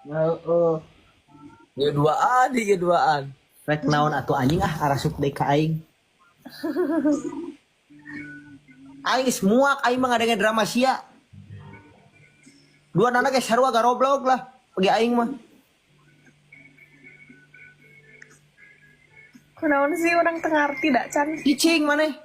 Heeh. Ieu duaan, ieu duaan. Rek naon atuh anjing ah arasup deui ka aing. Aing geus muak aing mah ngadenge drama sia. Dua nana ge sarua garoblog lah bagi aing mah. Kunaon sih orang teu ngarti da can. Cicing maneh.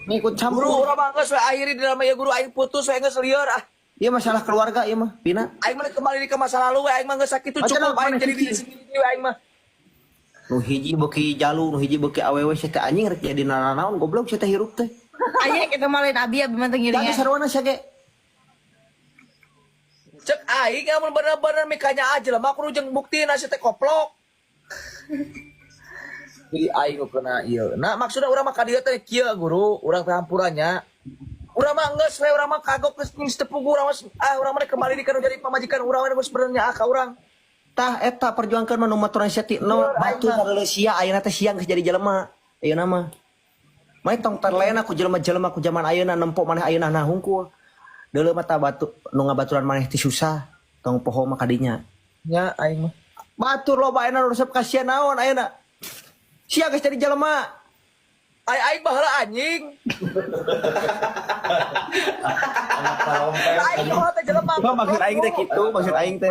Ngikut Guru cambru. urang mah geus we akhiri di dalam ieu guru aing putus we geus lieur ah. Iya masalah keluarga ieu mah, Pina. Aing mah kembali ke masa lalu we aing mah geus sakitu Aja cukup lah, aing maneh jadi diri cicing. sendiri we aing mah. Nu hiji beuki jalu, nu hiji beuki awewe sia teh anjing rek jadi nanaon goblok sia teh hirup teh. Aya kita mah lain abi abi mah teu Jangan ngiringan. sarwana sia ge. Cek aing amun bener-bener mikanya aja lah mah kudu jeung buktina sia teh koplok. Jadi aing nu kena ieu. Nah maksudna urang mah ka dieu teh kieu guru, urang teh hampurannya. Urang mah geus we urang mah kagok geus geus teu puguh urang mah ah urang mah kembali di kana jadi pamajikan urang we geus benernya ah ka urang. Tah eta perjuangkeun mah nu maturan sia ti no batu sareuleuh sia ayeuna teh sia geus jadi jelema. Ayeuna mah. Mah tong terlena ku jelema-jelema ku zaman ayeuna nempo maneh ayeuna nah hungkul. Deuleu mah tah batu nu ngabaturan maneh teh susah. Tong poho mah kadinya. Nya aing mah. Batur loba ayeuna nu resep ka sia naon ayeuna. Sia geus jadi jelema. Aing aing baheula anjing. Aing baheula teh jelema. Mah maksud aing teh kitu, maksud aing teh.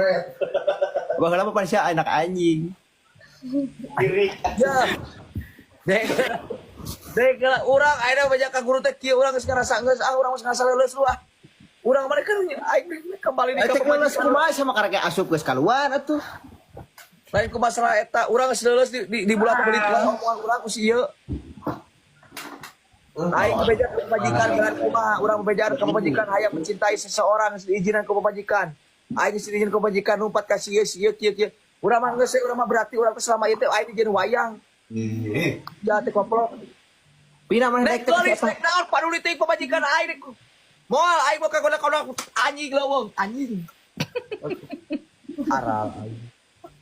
Baheula mah pan sia anak anjing. Ya. Dek. Dek lah urang ayeuna banyak ka guru teh kieu urang geus ngarasa geus ah urang geus ngarasa leuleus lu ah. Urang mana kan aing kembali di Eta ka leuleus pamajikan. kumaha sama karek asup geus kaluar atuh. Lain ku masalah eta urang geus leuleus di bulak belit lah omongan urang ku si ieu. Aing bebeja ka pamajikan geura kumaha urang bebejaan ka pamajikan hayang mencintai seseorang geus diizinan ku pamajikan. Aing geus diizin ku pamajikan lumpat ka si ieu si ieu kieu kieu. Urang mah geus we urang mah berarti urang teh selama ieu teh aing dijieun wayang. Ih. Ya teh koplok. Pina maneh Nek daek teh geulis siapa? nek naon paduli teuing pamajikan aing rek. Moal aing mah kagoda-koda anjing leuweung anjing. Aral aing.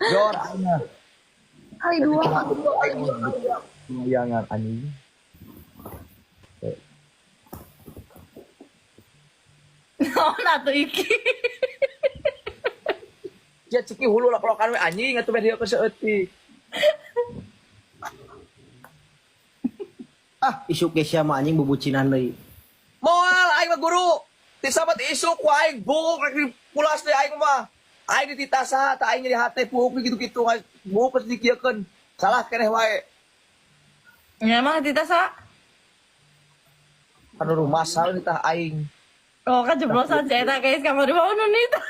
Jor aing mah. Kali dua. Aing wayangan anjing. Naon atuh iki. Ya ciki hulu lah pelokan we anjing atuh meh dia ke seeutik. Ah, isuk ge sia mah anjing bubucinan deui. Moal aing mah guru. Ti sabat isuk ku aing buuk rek dipulas deui aing mah. Aing dititah saha tah aing nyeri hate buuk gitu-gitu buuk geus dikieukeun. Salah keneh wae. Nya mah tita sa. Anu rumah salah ditah aing. Oh, kejeblosan si eta guys kamar di bawah nu nita.